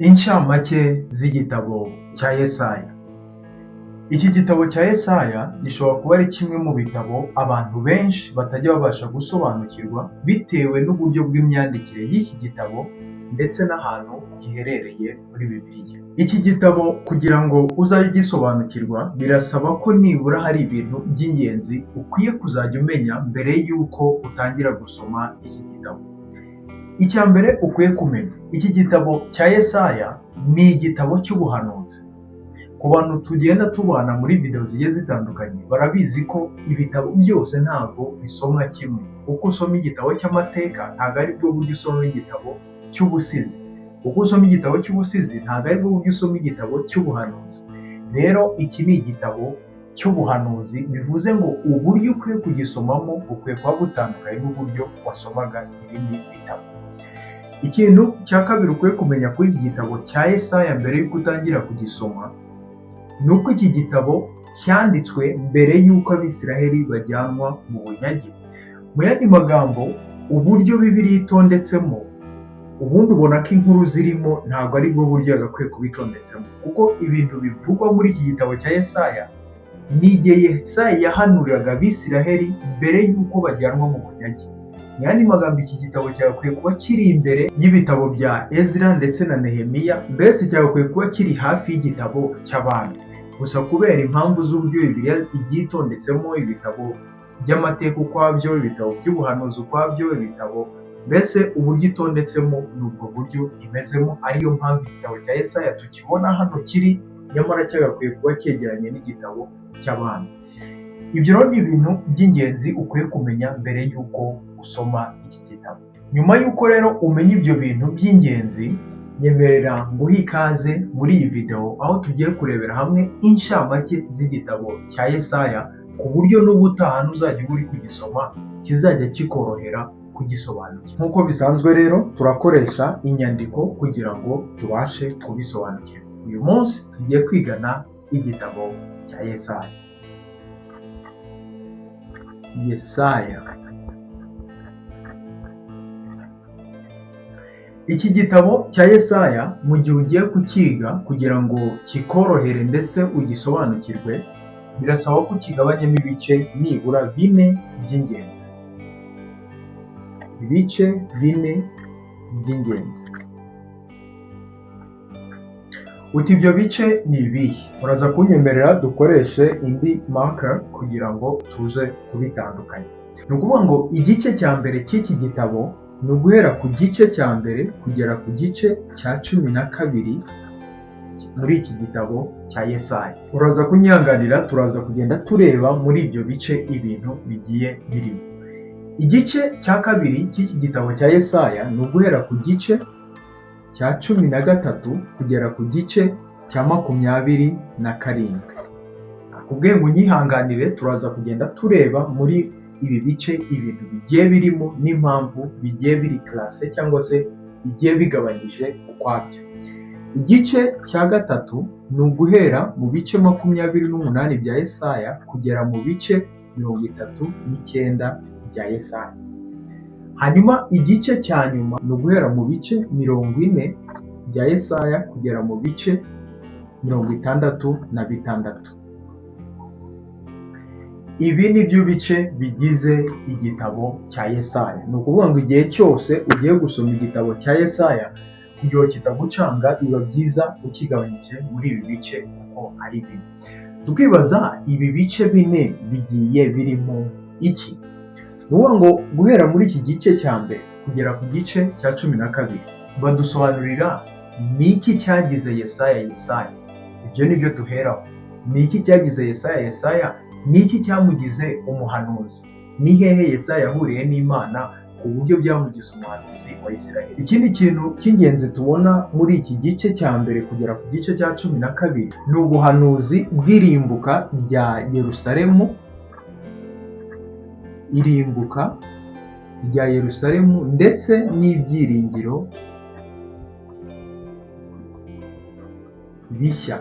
Incamake z'igitabo cya Yesaya. Iki gitabo cya Yesaya gishobora kuba ari kimwe mu bitabo abantu benshi batajya babasha gusobanukirwa bitewe n'uburyo bw'imyandikire y'iki gitabo ndetse n'ahantu giherereye muri Bibiliya. Iki gitabo kugira ngo uzajye ugisobanukirwa birasaba ko nibura hari ibintu by'ingenzi ukwiye kuzajya umenya mbere y'uko utangira gusoma iki gitabo. Icya mbere ukwiye kumenya, iki gitabo cya Yesaya ni igitabo cy'ubuhanuzi. Ku bantu tugenda tubana muri video zigiye zitandukanye barabizi ko ibitabo byose ntabwo bisomwa kimwe. Uko usoma igitabo cy'amateka ntabwo ari bwo buryo usoma igitabo cy'ubusizi. Uko usoma igitabo cy'ubusizi ntabwo ari bwo buryo usoma igitabo cy'ubuhanuzi. Rero iki ni igitabo cy'ubuhanuzi, bivuze ngo uburyo ukwiye kugisomamo bukwiye kuba butandukanye n'uburyo wasomaga ibindi bitabo. Ikintu cya kabiri ukwiye kumenya kuri iki gitabo cya Yesaya mbere y'uko utangira kugisoma, ni uko iki gitabo cyanditswe mbere y'uko Abisiraheli bajyanwa mu bunyage. Mu yandi magambo, uburyo Bibiliya itondetsemo, ubundi ubona ko inkuru zirimo ntabwo ari bwo buryo yagakwiye kuba itondetsemo, kuko ibintu bivugwa muri iki gitabo cya Yesaya ni igihe Yesaya yahanuriraga Abisiraheli mbere y'uko bajyanwa mu bunyage. Mu yandi magambo, iki gitabo cyagakwiye kuba kiri imbere y'ibitabo bya Ezra ndetse na Nehemiya, mbese cyagakwiye kuba kiri hafi y'igitabo cy'Abami. Gusa kubera impamvu z'uburyo Bibiliya igiye itondetsemo ibitabo by'amateka ukwabyo, ibitabo by'ubuhanuzi ukwabyo, ibitabo mbese uburyo itondetsemo ni ubwo buryo imezemo, ariyo mpamvu igitabo cya Yesaya tukibona hano kiri, nyamara cyagakwiye kuba cyegeranye n'igitabo cy'Abami. Ibyo rero ni ibintu by'ingenzi ukwiye kumenya mbere y'uko usoma iki gitabo. Nyuma y'uko rero umenya ibyo bintu by'ingenzi, nyemerera nguhe ikaze muri iyi video aho tugiye kurebera hamwe inshamake z'igitabo cya Yesaya, ku buryo n'ubutaha ntuzajya uba uri kugisoma kizajya kikorohera kugisobanukirwa. Nk'uko bisanzwe rero turakoresha inyandiko kugira ngo tubashe kubisobanukirwa. Uyu munsi tugiye kwigana igitabo cya Yesaya. Yesaya. Iki gitabo cya Yesaya mu gihe ugiye kukiga kugira ngo kikorohere ndetse ugisobanukirwe, birasaba ko ukigabanyamo ibice nibura bine by'ingenzi. Ibice bine by'ingenzi. Uti ibyo bice ni ibihe? Uraza kunyemerera dukoreshe indi marker kugira ngo tuze kubitandukanya. Ni ukuvuga ngo igice cya mbere cy'iki gitabo ni uguhera ku gice cya mbere kugera ku gice cya 12 muri iki gitabo cya Yesaya. Uraza kunyihanganira, turaza kugenda tureba muri ibyo bice ibintu bigiye birimo. Igice cya kabiri cy'iki gitabo cya Yesaya ni uguhera ku gice cya 13 kugera ku gice cya 27. Nakubwiye ngo unyihanganire, turaza kugenda tureba muri ibi bice ibintu bigiye birimo n'impamvu bigiye biri classé cyangwa se bigiye bigabanyije ukwabyo. Igice cya gatatu ni uguhera mu bice 28 bya Yesaya kugera mu bice 39 bya Yesaya. Hanyuma igice cya nyuma ni uguhera mu bice 40 bya Yesaya kugera mu bice 66. Ibi ni byo bice bigize igitabo cya Yesaya. Ni ukuvuga ngo igihe cyose ugiye gusoma igitabo cya Yesaya, kugira ngo kitagucanga, biba byiza ukigabanyije muri ibi bice uko ari bine. Tukibaza ibi bice bine bigiye birimo iki? Ni ukuvuga ngo guhera muri iki gice cya mbere kugera ku gice cya 12 badusobanurira ni iki cyagize Yesaya Yesaya. Ibyo ni byo duheraho. Ni iki cyagize Yesaya Yesaya? Ni iki cyamugize umuhanuzi? Ni hehe Yesaya yahuriye n'Imana ku buryo byamugize umuhanuzi wa Isiraheli? Ikindi kintu cy'ingenzi tubona muri iki gice cya mbere kugera ku gice cya 12 ni ubuhanuzi bw'irimbuka rya Yerusalemu, irimbuka rya Yerusalemu ndetse n'ibyiringiro bishya.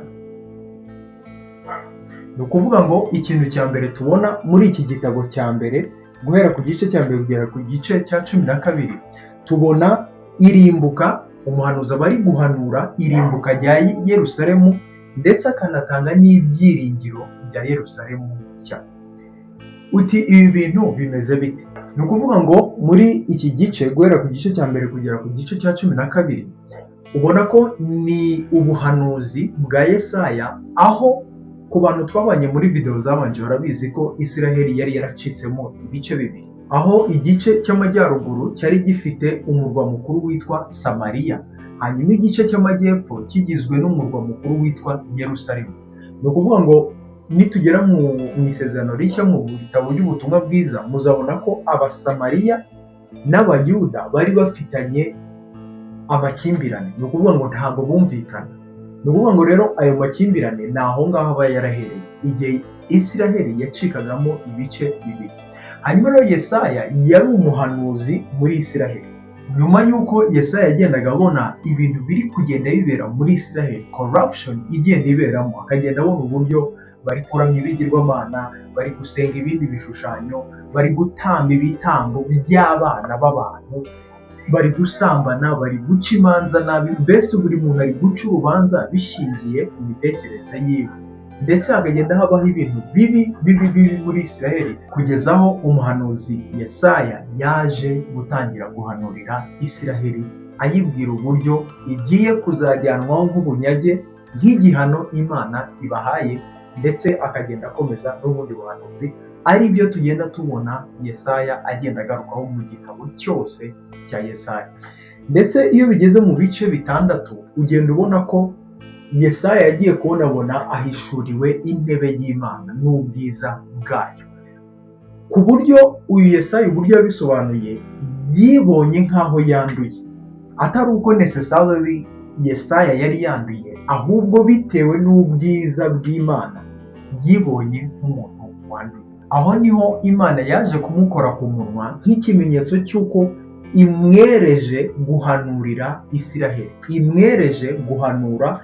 Ni ukuvuga ngo ikintu cya mbere tubona muri iki gitabo cya mbere guhera ku gice cya mbere kugera ku gice cya 12, tubona irimbuka Umuhanuzi aba ari guhanura irimbuka rya Yerusalemu, ndetse akanatanga n'ibyiringiro bya Yerusalemu nshya. Uti: "Ibi bintu bimeze bite?" Ni ukuvuga ngo muri iki gice, guhera ku gice cya mbere kugera ku gice cya 12, ubona ko ni ubuhanuzi bwa Yesaya, aho ku bantu twabanye muri videwo zabanje barabizi ko Isiraheli yari yaracitsemo ibice bibiri, aho igice cy'amajyaruguru cyari gifite umurwa mukuru witwa Samariya, hanyuma igice cy'amajyepfo kigizwe n'umurwa mukuru witwa Yerusalemu. Ni ukuvuga ngo nitugera mu Isezerano Rishya, mu bitabo by'ubutumwa bwiza, muzabona ko Abasamariya n'Abayuda bari bafitanye amakimbirane. Ni ukuvuga ngo ntabwo bumvikana. Ni ukuvuga ngo rero ayo makimbirane ni aho ngaho aba yarahereye igihe Isiraheli yacikagamo ibice bibiri. Hanyuma rero Yesaya yari umuhanuzi muri Isiraheli. Nyuma y'uko Yesaya yagendaga abona ibintu biri kugenda bibera muri Isiraheli, corruption igenda iberamo, akagenda abona uburyo bari kuramya ibigirwamana, bari gusenga ibindi bishushanyo, bari gutamba ibitambo by'abana b'abantu, bari gusambana, bari guca imanza nabi, mbese buri muntu ari guca urubanza bishingiye ku mitekerereze yiwe, ndetse hakagenda habaho ibintu bibi bibi bibi muri Isiraheli, kugeza aho umuhanuzi Yesaya yaje gutangira guhanurira Isiraheli, ayibwira uburyo igiye kuzajyanwaho nk'ubunyage, nk'igihano Imana ibahaye, ndetse akagenda akomeza n'ubundi buhanuzi, ari byo tugenda tubona Yesaya agenda agarukaho mu gitabo cyose cya Yesaya. Ndetse iyo bigeze mu bice bitandatu, ugenda ubona ko Yesaya yagiye kubonabona ahishuriwe intebe y'Imana n'ubwiza bwayo, ku buryo uyu Yesaya, uburyo yabisobanuye, yibonye nk'aho yanduye, atari uko necessarily Yesaya yari yanduye, ahubwo bitewe n'ubwiza bw'Imana yibonye nk'umuntu wanduye. Aho niho Imana yaje kumukora ku munwa nk'ikimenyetso cy'uko imwereje guhanurira Isiraheli, imwereje guhanura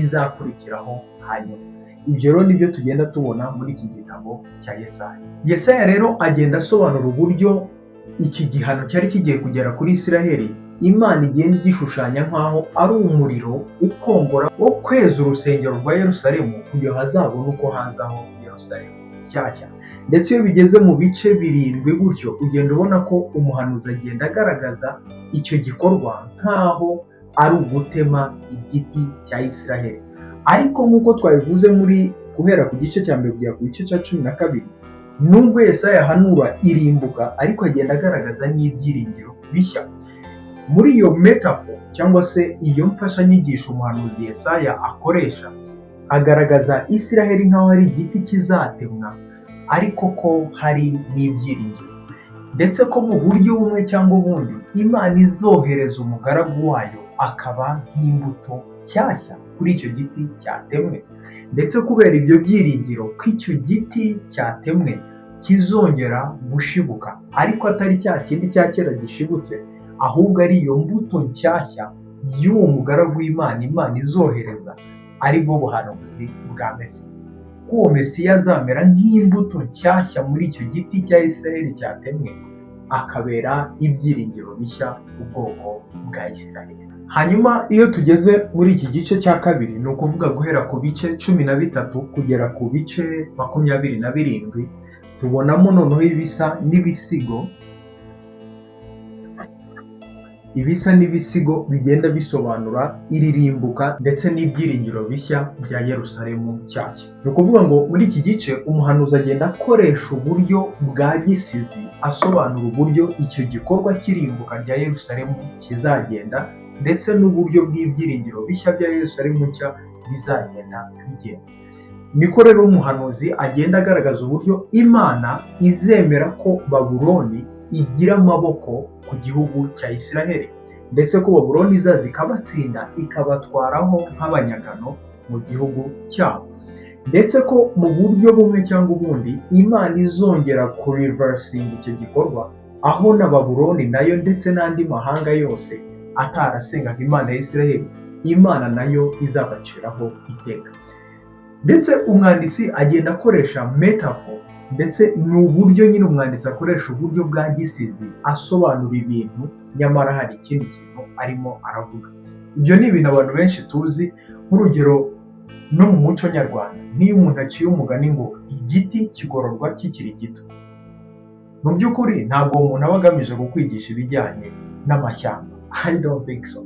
ibizakurikiraho hanyuma. Ibyo rero nibyo tugenda tubona muri iki gitabo cya Yesaya. Yesaya rero agenda asobanura uburyo iki gihano cyari kigiye kugera kuri Isiraheli, Imana igenda igishushanya nk'aho ari umuriro ukongora wo kweza urusengero rwa Yerusalemu, kugira hazabone uko hazaho Yerusalemu nshyashya. Ndetse iyo bigeze mu bice birindwi gutyo, ugenda ubona ko umuhanuzi agenda agaragaza icyo gikorwa nk'aho ari ugutema igiti cya Isiraheli. Ariko nk'uko twabivuze muri guhera ku gice cya mbere kugera ku gice cya 12, nubwo Yesaya ahanura irimbuka, ariko agenda agaragaza n'ibyiringiro bishya. Muri iyo metaphor, cyangwa se iyo mfashanyigisho umuhanuzi Yesaya akoresha, agaragaza Isiraheli nk'aho ari igiti kizatemwa, ariko ko hari n'ibyiringiro, ndetse ko mu buryo bumwe cyangwa ubundi Imana izohereza umugaragu wayo akaba nk'imbuto nshyashya kuri icyo giti cyatemwe, ndetse kubera ibyo byiringiro ko icyo giti cyatemwe kizongera gushibuka, ariko atari cya kindi cya kera gishibutse, ahubwo ari iyo mbuto nshyashya y'uwo mugaragu w'Imana Imana izohereza, ari bwo buhanuzi bwa Mesiya, ko uwo Mesiya azamera nk'imbuto nshyashya muri icyo giti cya Isiraheli cyatemwe, akabera ibyiringiro bishya ubwoko bwa Isiraheli. Hanyuma iyo tugeze muri iki gice cya kabiri, ni ukuvuga guhera ku bice 13 kugera ku bice 27, tubonamo noneho ibisa n'ibisigo bigenda bisobanura iririmbuka ndetse n'ibyiringiro bishya bya Yerusalemu nshyashya. Ni ukuvuga ngo muri iki gice umuhanuzi agenda akoresha uburyo bwa gisizi, asobanura uburyo icyo gikorwa cy'irimbuka rya Yerusalemu kizagenda, ndetse n'uburyo bw'ibyiringiro bishya bya Yerusalemu nshya bizagenda bigenda. Niko rero umuhanuzi agenda agaragaza uburyo Imana izemera ko Babuloni igira amaboko ku gihugu cya Isiraheli, ndetse ko Babuloni izaza ikabatsinda, ikabatwaraho nk'abanyagano mu gihugu cyabo, ndetse ko mu buryo bumwe cyangwa ubundi Imana izongera kureversinga icyo gikorwa, aho na Babuloni nayo ndetse n'andi mahanga yose atarasengaga Imana ya Isiraheli, Imana nayo izabaciraho iteka. Ndetse umwanditsi agenda akoresha metaphor, ndetse ni uburyo nyine umwanditsi akoresha uburyo bwa gisizi asobanura ibintu, nyamara hari ikindi kintu arimo aravuga. Ibyo ni ibintu abantu benshi tuzi, nk'urugero no mu muco nyarwanda, nk'iyo umuntu aciye umugani ngo igiti kigororwa kikiri gito, mu by'ukuri ntabwo uwo muntu aba agamije kukwigisha ibijyanye n'amashyamba. I don't think so.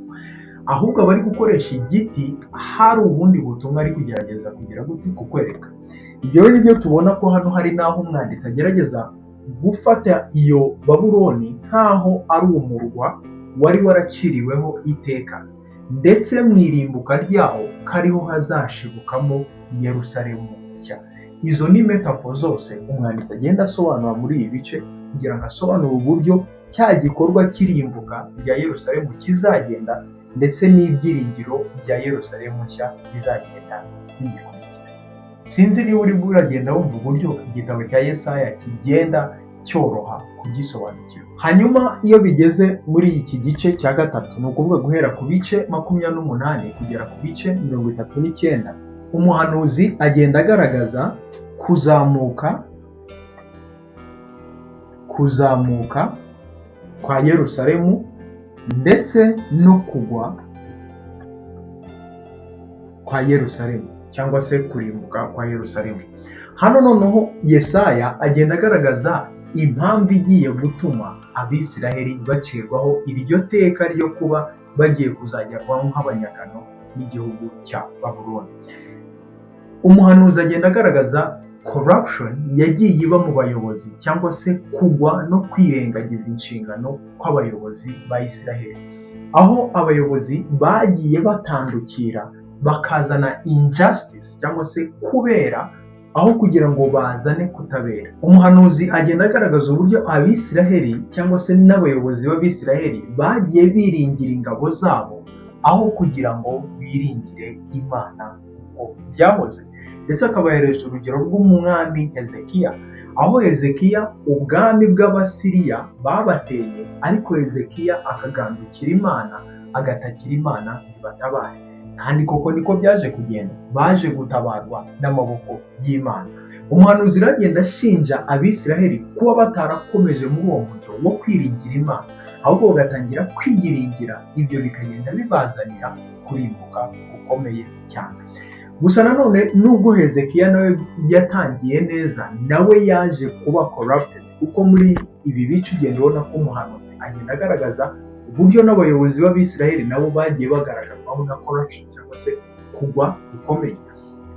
Ahubwo aba ari gukoresha igiti, hari ubundi butumwa ari kugerageza kugira gute? Kukwereka. Ibyo rero nibyo tubona ko hano hari n'aho umwanditsi agerageza gufata iyo Babuloni nk'aho ari umurwa wari waraciriweho iteka, ndetse mu irimbuka ryawo kariho hazashibukamo Yerusalemu nshya. Izo ni metaphor zose umwanditsi agenda asobanura muri ibi bice kugira ngo asobanure uburyo cya gikorwa cy'irimbuka rya Yerusalemu kizagenda, ndetse n'ibyiringiro bya Yerusalemu nshya bizagenda bigikurikira. Sinzi niba uri uragenda wumva uburyo igitabo cya Yesaya kigenda cyoroha kugisobanukirwa. Hanyuma iyo bigeze muri iki gice cya gatatu, ni ukuvuga guhera ku bice 28 kugera ku bice 39, umuhanuzi agenda agaragaza kuzamuka kwa Yerusalemu ndetse no kugwa kwa Yerusalemu, cyangwa se kurimbuka kwa Yerusalemu. Hano noneho Yesaya agenda agaragaza impamvu igiye gutuma Abisiraheli bacirwaho iryo teka ryo kuba bagiye kuzajyanwaho nk'abanyagano n'igihugu cya Babuloni. Umuhanuzi agenda agaragaza corruption yagiye iba mu bayobozi, cyangwa se kugwa no kwirengagiza inshingano kw'abayobozi ba Isiraheli, aho abayobozi bagiye batandukira bakazana injustice, cyangwa se kubera aho kugira ngo bazane kutabera. Umuhanuzi agenda agaragaza uburyo Abisiraheli cyangwa se n'abayobozi b'Abisiraheli bagiye biringira ingabo zabo aho kugira ngo biringire Imana uko byahoze, ndetse akabaheresha urugero rw'umwami Hezekiya, aho Hezekiya ubwami bw'Abasiriya babateye, ariko Hezekiya akagandukira Imana, agatakira Imana ntibatabare. Kandi koko niko byaje kugenda, baje gutabarwa n'amaboko y'Imana. Umuhanuzi rero agenda ashinja Abisiraheli kuba batarakomeje muri uwo mujyo wo kwiringira Imana, ahubwo bagatangira kwiyiringira, ibyo bikagenda bibazanira kurimbuka gukomeye cyane. Gusa nanone nubwo Hezekiya nawe yatangiye neza, nawe yaje kuba corrupted, kuko muri ibi bice ugenda ubona ko umuhanuzi agenda agaragaza uburyo n'abayobozi b'Abisiraheli nabo bagiye bagaragarwaho na corruption, cyangwa se kugwa gukomeye,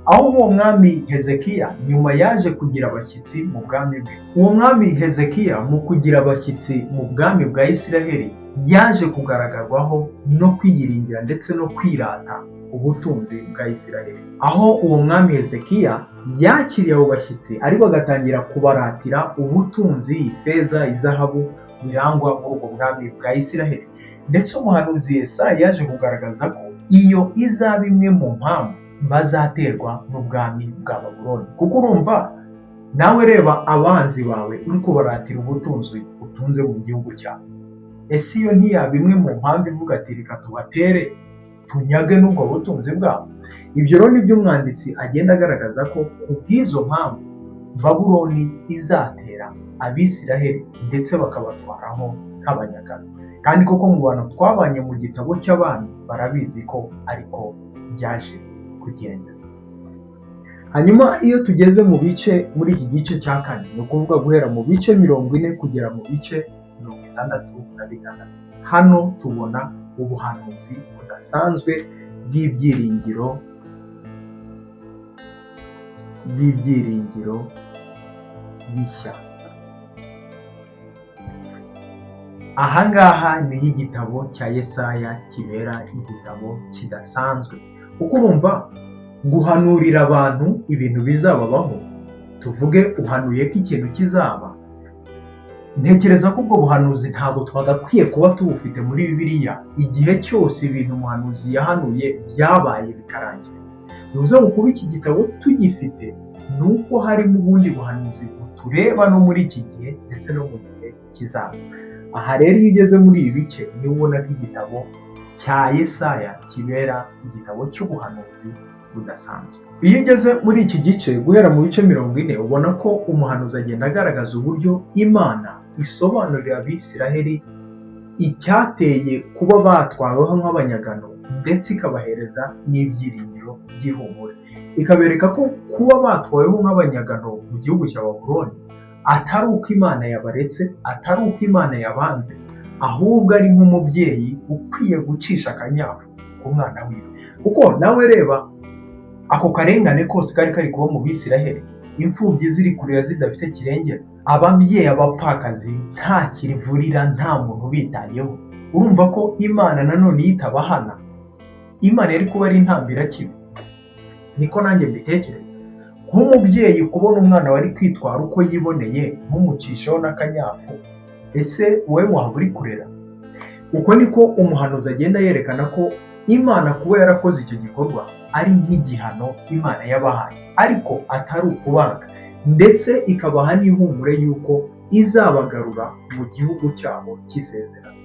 aho uwo mwami Hezekiya nyuma yaje kugira abashyitsi mu bwami bwe. Uwo mwami Hezekiya mu kugira abashyitsi mu bwami bwa Isiraheli yaje kugaragarwaho no kwiyiringira ndetse no kwirata ubutunzi bwa Isiraheli, aho uwo mwami Hezekiya yakiriye abo bashyitsi ariko agatangira kubaratira ubutunzi, ifeza, izahabu birangwa muri ubwo bwami bwa Isiraheli. Ndetse umuhanuzi Yesaya yaje kugaragaza ko iyo izaba imwe mu mpamvu bazaterwa n'ubwami bwa Babuloni, kuko urumva nawe, reba abanzi bawe uri kubaratira ubutunzi utunze mu gihugu cyawe. Ese iyo ntiyaba imwe mu mpamvu ivuga ati: "Reka tubatere, tunyage n'ubwo butunzi bwabo"? Ibyo rero nibyo umwanditsi agenda agaragaza ko ku bw'izo mpamvu Babuloni izatera Abisiraheli ndetse bakabatwaraho nk'abanyagano. Kandi koko mu bantu twabanye mu gitabo cy'Abami barabizi ko ariko byaje kugenda. Hanyuma iyo tugeze mu bice, muri iki gice cya kane, ni ukuvuga guhera mu bice 40 kugera mu bice 66, hano tubona ubuhanuzi budasanzwe bw'ibyiringiro bishya. Ahangaha niho igitabo cya Yesaya kibera igitabo kidasanzwe, kuko urumva guhanurira abantu ibintu bizababaho, tuvuge uhanuye ko ikintu kizaba, ntekereza ko ubwo buhanuzi ntabwo twagakwiye kuba tubufite muri Bibiliya igihe cyose ibintu umuhanuzi yahanuye byabaye bikarangira. Bivuze ngo kuba iki gitabo tugifite ni uko harimo ubundi buhanuzi butureba no muri iki gihe ndetse no mu gihe kizaza. Aha rero iyo ugeze muri ibi bice niho ubona ko igitabo cya Yesaya kibera igitabo cy'ubuhanuzi budasanzwe. Iyo ugeze muri iki gice guhera mu bice 40, ubona ko umuhanuzi agenda agaragaza uburyo Imana isobanurira Abisiraheli icyateye kuba batwaweho nk'abanyagano. ndetse ikabahereza n'ibyiringiro by'ihumure, ikabereka ko kuba batwaweho nk'abanyagano mu gihugu cya Babuloni atari uko Imana yabaretse, atari uko Imana yabanze, ahubwo ari nk'umubyeyi ukwiye gucisha akanyafu ku mwana wiwe. Kuko nawe reba ako karengane kose kari kari kuba mu Bisiraheli, imfubyi ziri kurira zidafite kirengera, ababyeyi, abapfakazi nta kirivurira, nta muntu ubitayeho. Urumva ko Imana nanone iyo itabahana, Imana yari kuba ari intambirakibi. Niko nanjye mbitekereza. Nk'umubyeyi kubona umwana wari kwitwara uko yiboneye ntumucisheho n'akanyafu, ese wowe waba uri kurera? Uko niko umuhanuzi agenda yerekana ko Imana kuba yarakoze icyo gikorwa ari nk'igihano Imana yabahaye, ariko atari ukubanga, ndetse ikabaha n'ihumure y'uko izabagarura mu gihugu cyabo cy'isezerano.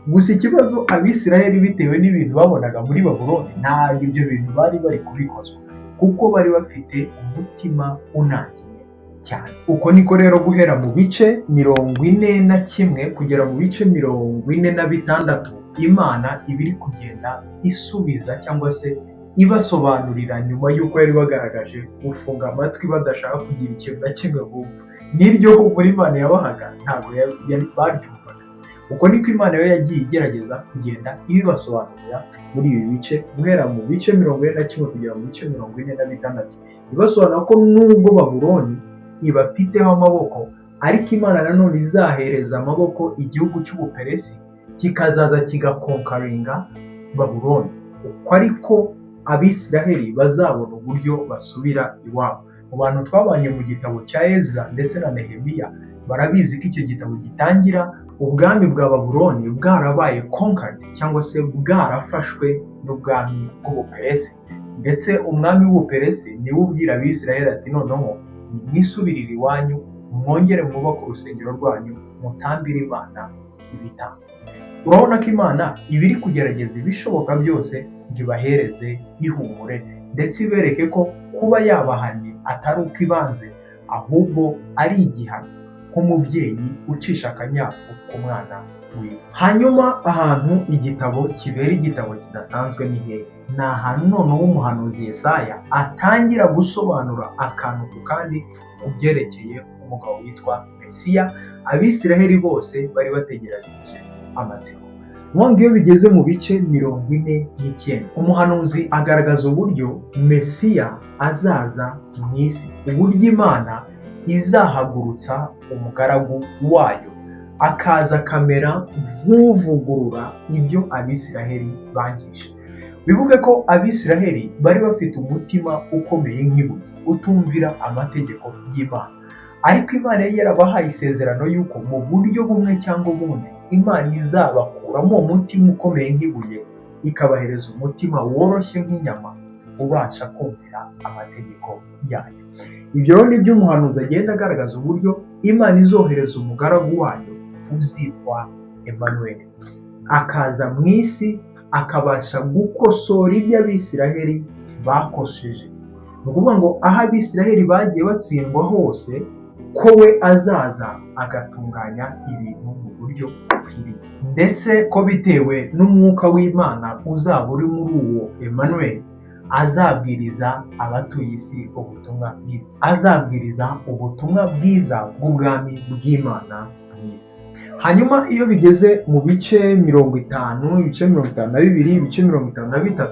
Gusa ikibazo, Abisiraheli bitewe n'ibintu babonaga muri Babuloni, ntabwo ibyo bintu bari bari kubikozwa, kuko bari bafite umutima unangiye cyane. Uko niko rero guhera mu bice 41 kugera mu bice 46, Imana iba iri kugenda isubiza cyangwa se ibasobanurira, nyuma y'uko yari bagaragaje gufunga amatwi badashaka kugira ikintu na kimwe bumva. N'iryo humura Imana yabahaga ntabwo baryumvaga. Uko niko Imana yo yagiye igerageza kugenda ibibasobanurira muri ibi bice, guhera mu bice 41 kugera mu bice 46, ibasobanura ko nubwo Babuloni ibafiteho amaboko, ariko Imana nanone izahereza amaboko igihugu cy'Ubuperesi, kikazaza kigaconqueringa Babuloni. Uko ariko Abisiraheli bazabona uburyo basubira iwabo. Mu bantu twabanye mu gitabo cya Ezra ndetse na Nehemiya barabizi ko icyo gitabo gitangira ubwami bwa Babuloni bwarabaye conquered cyangwa se bwarafashwe n'ubwami bw'Ubuperesi, ndetse umwami w'Ubuperesi niwe ubwira Abisiraheli ati: "Noneho nimwisubirire iwanyu, mwongere mwubake urusengero rwanyu, mutambire Imana ibitambo." Urabona ko Imana iba iri kugerageza ibishoboka byose ngo ibahereze ihumure, ndetse ibereke ko kuba yabahannye atari uko ibanze, ahubwo ari igihano nk'umubyeyi ucisha akanyafu ku mwana wiwe. Hanyuma ahantu igitabo kibera igitabo kidasanzwe ni hehe? Ni ahantu noneho umuhanuzi Yesaya atangira gusobanura akantu ku kandi ku byerekeye umugabo witwa Mesiya Abisiraheli bose bari bategereje amatsiko. Ngo iyo bigeze mu bice 49, umuhanuzi agaragaza uburyo Mesiya azaza mu isi, uburyo Imana izahagurutsa umugaragu wayo akaza akamera nk'uvugurura ibyo Abisiraheli bangije. Wibuke ko Abisiraheli bari bafite umutima ukomeye nk'ibuye, utumvira amategeko y'Imana, ariko Imana yari yarabahaye isezerano y'uko mu buryo bumwe cyangwa ubundi Imana izabakuramo uwo mutima ukomeye nk'ibuye, ikabahereza umutima woroshye nk'inyama, ubasha kumvira amategeko yayo. Ibyo rero ni byo umuhanuzi agenda agaragaza, uburyo Imana izohereza umugaragu wayo uzitwa Emmanuel, akaza mu isi akabasha gukosora ibyo Abisiraheli bakosheje. Ni ukuvuga ngo aho Abisiraheli bagiye batsindwa hose, ko we azaza agatunganya ibintu mu buryo bukwiriye, ndetse ko bitewe n'umwuka w'Imana uzaba uri muri uwo Emmanuel, azabwiriza abatuye isi ubutumwa bwiza, azabwiriza ubutumwa bwiza bw'ubwami bw'Imana mu isi. Hanyuma iyo bigeze mu bice 50, ibice 52, ibice 53,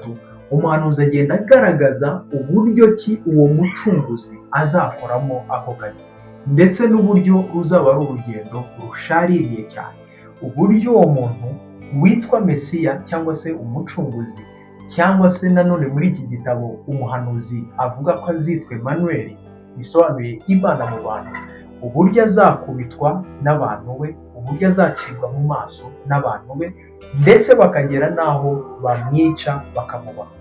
umuhanuzi agenda agaragaza uburyo ki uwo mucunguzi azakoramo ako kazi, ndetse n'uburyo ruzaba ari urugendo rushaririye cyane, uburyo uwo muntu witwa Mesiya cyangwa se umucunguzi, cyangwa se nanone muri iki gitabo umuhanuzi avuga ko azitwa Emmanuel, bisobanuye Imana mu bantu, uburyo azakubitwa n'abantu be, uburyo azacibwa mu maso n'abantu be, ndetse bakagera n'aho bamwica bakamubamba.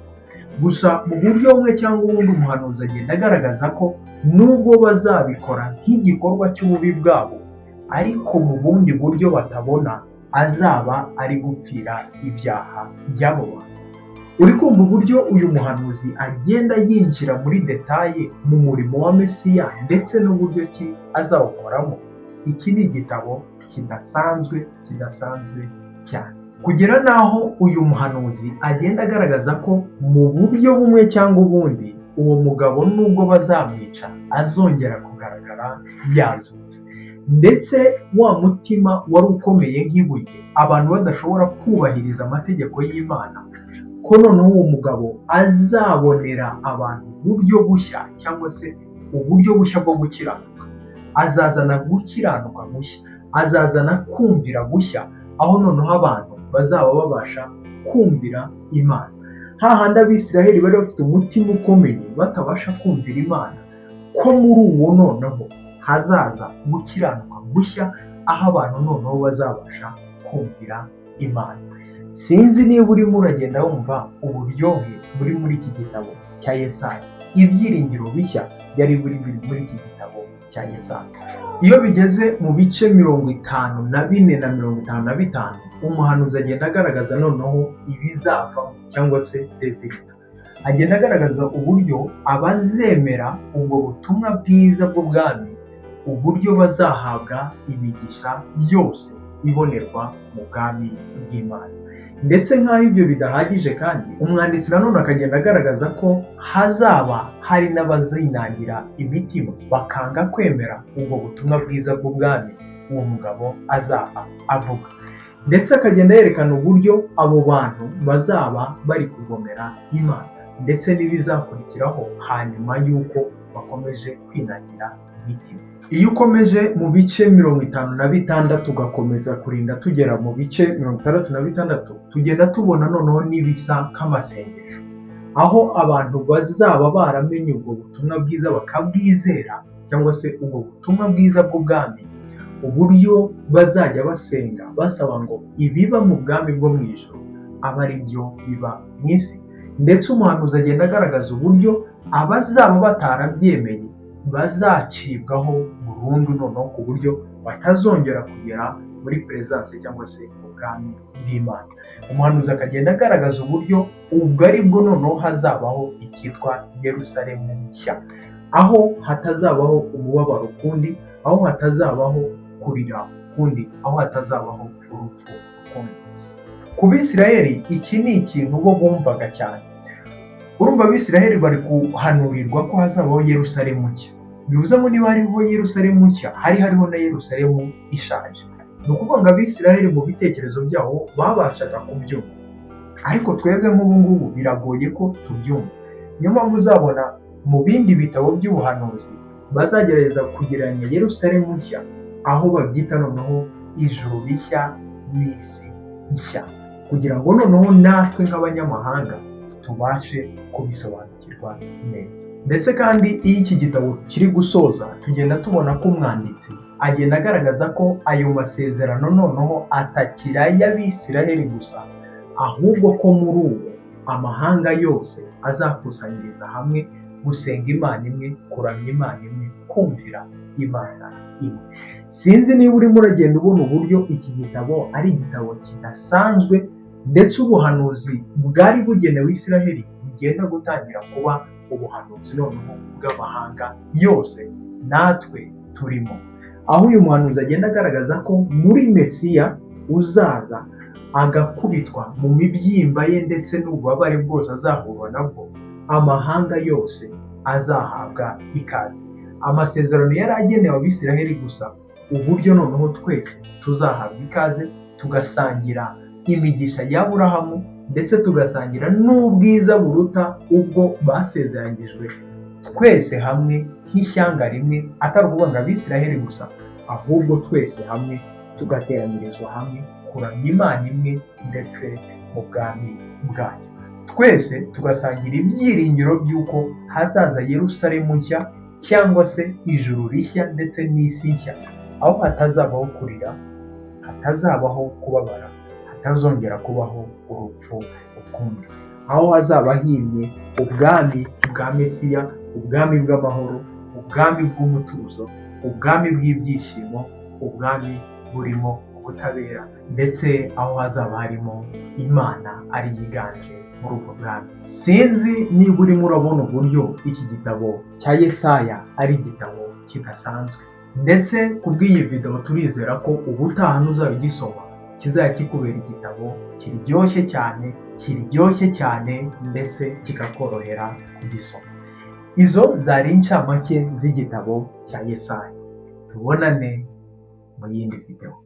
Gusa mu buryo bumwe cyangwa ubundi umuhanuzi agenda agaragaza ko nubwo bazabikora nk'igikorwa cy'ububi bwabo, ariko mu bundi buryo batabona azaba ari gupfira ibyaha by'abo bantu. Uri kumva uburyo uyu muhanuzi agenda yinjira muri détails mu murimo wa Mesiya ndetse n'uburyo ki azawukoramo. Iki ni igitabo kidasanzwe, kidasanzwe cyane. Kugera n'aho uyu muhanuzi agenda agaragaza ko mu buryo bumwe cyangwa ubundi uwo mugabo nubwo bazamwica azongera kugaragara yazutse. Ndetse wa mutima wari ukomeye nk'ibuye, abantu badashobora kubahiriza amategeko y'Imana, ko noneho uwo mugabo azabonera abantu uburyo bushya cyangwa se uburyo bushya bwo gukiranuka. Azazana gukiranuka gushya, azazana kumvira gushya, aho noneho abantu bazaba babasha kumvira Imana. Hahandi Abisiraheli bari bafite umutima ukomeye batabasha kumvira Imana, ko muri uwo noneho hazaza gukiranuka gushya, aho abantu noneho bazabasha kumvira Imana. Sinzi niba urimo uragenda wumva uburyohe buri muri iki gitabo cya Yesaya, ibyiringiro bishya byari biri muri iki gitabo cya Yesaya. Iyo bigeze mu bice 54 na 55, umuhanuzi agenda agaragaza noneho ibizavamo cyangwa se résultat. Agenda agaragaza uburyo abazemera ubwo butumwa bwiza bw'ubwami, uburyo bazahabwa imigisha yose ibonerwa mu bwami bw'Imana. Ndetse nk'aho ibyo bidahagije kandi, umwanditsi nanone akagenda agaragaza ko hazaba hari n'abazinangira imitima bakanga kwemera ubwo butumwa bwiza bw'ubwami uwo mugabo azaba avuga. Ndetse akagenda yerekana uburyo abo bantu bazaba bari kugomera Imana, ndetse n'ibizakurikiraho hanyuma y'uko bakomeje kwinangira imitima. Iyo ukomeje mu bice 56 ugakomeza kurinda tugera mu bice 66, tugenda tubona noneho n'ibisa nk'amasengesho, aho abantu bazaba baramenye ubwo butumwa bwiza bakabwizera, cyangwa se ubwo butumwa bwiza bw'ubwami, uburyo bazajya basenga basaba ngo ibiba mu bwami bwo mu ijuru abe ari byo biba mu isi. Ndetse umuhanuzi agenda agaragaza uburyo abazaba batarabyemeye bazacibwaho burundu, noneho ku buryo batazongera kugera muri presence cyangwa se ubwami bw'Imana. Umuhanuzi akagenda agaragaza uburyo ubwo ari bwo noneho hazabaho icyitwa Yerusalemu nshya, aho hatazabaho umubabaro ukundi, aho hatazabaho kurira ukundi, aho hatazabaho urupfu ukundi. Ku Bisirayeli iki ni ikintu bo bumvaga cyane. Urumva, Abisirayeli bari guhanurirwa ko hazabaho Yerusalemu nshya. Bivuze ngo niba hariho Yerusalemu nshya, hari hariho na Yerusalemu ishaje. Ni ukuvuga ngo Abisirayeli mu bitekerezo byabo babashaga kubyumva, ariko twebwe nk'ubu ngubu biragoye ko tubyumva. Niyo mpamvu uzabona mu bindi bitabo by'ubuhanuzi bazagerageza kugereranya Yerusalemu nshya, aho babyita noneho ijuru rishya n'isi nshya, kugira ngo noneho natwe nk'abanyamahanga tubashe kubisobanukirwa neza. Ndetse kandi iyo iki gitabo kiri gusoza, tugenda tubona ko umwanditsi agenda agaragaza ko ayo masezerano noneho atakiri ay'Abisiraheli gusa, ahubwo ko muri uwo amahanga yose azakusanyiriza hamwe gusenga Imana imwe, kuramya Imana imwe, kumvira Imana imwe. Sinzi niba urimo uragenda ubona uburyo iki gitabo ari igitabo kidasanzwe, ndetse ubuhanuzi bwari bugenewe Isiraheli bugenda gutangira kuba ubuhanuzi noneho bw'amahanga yose natwe turimo, aho uyu muhanuzi agenda agaragaza ko muri Mesiya uzaza agakubitwa mu mibyimba ye ndetse n'ububabare bwose azahura nabwo, amahanga yose azahabwa ikaze. Amasezerano yari agenewe Abisiraheli gusa, uburyo noneho twese tuzahabwa ikaze, tugasangira imigisha ya Aburahamu, ndetse tugasangira n'ubwiza buruta ubwo basezeranyijwe, twese hamwe nk'ishyanga rimwe, atari ukuvuga ngo Abisiraheli gusa, ahubwo twese hamwe tugateranyirizwa hamwe kuramya Imana imwe ndetse mu bwami bwayo. Twese tugasangira ibyiringiro by'uko hazaza Yerusalemu nshya cyangwa se ijuru rishya ndetse n'isi nshya, aho hatazabaho kurira, hatazabaho kubabara, hatazongera kubaho urupfu ukundi, aho hazaba himye ubwami bwa Mesiya, ubwami bw'amahoro, ubwami bw'umutuzo, ubwami bw'ibyishimo, ubwami burimo ubutabera, ndetse aho hazaba harimo Imana ari yiganje muri ubwo bwami. Sinzi niba urimo urabona uburyo iki gitabo cya Yesaya ari igitabo kidasanzwe. Ndetse ku bw'iyi video turizera ko ubutaha ntuzajya ugisoma kizajya kikubera igitabo kiryoshye cyane, kiryoshye cyane, mbese kikakorohera kugisoma. Izo zari incamake z'igitabo cya Yesaya. Tubonane mu yindi videwo.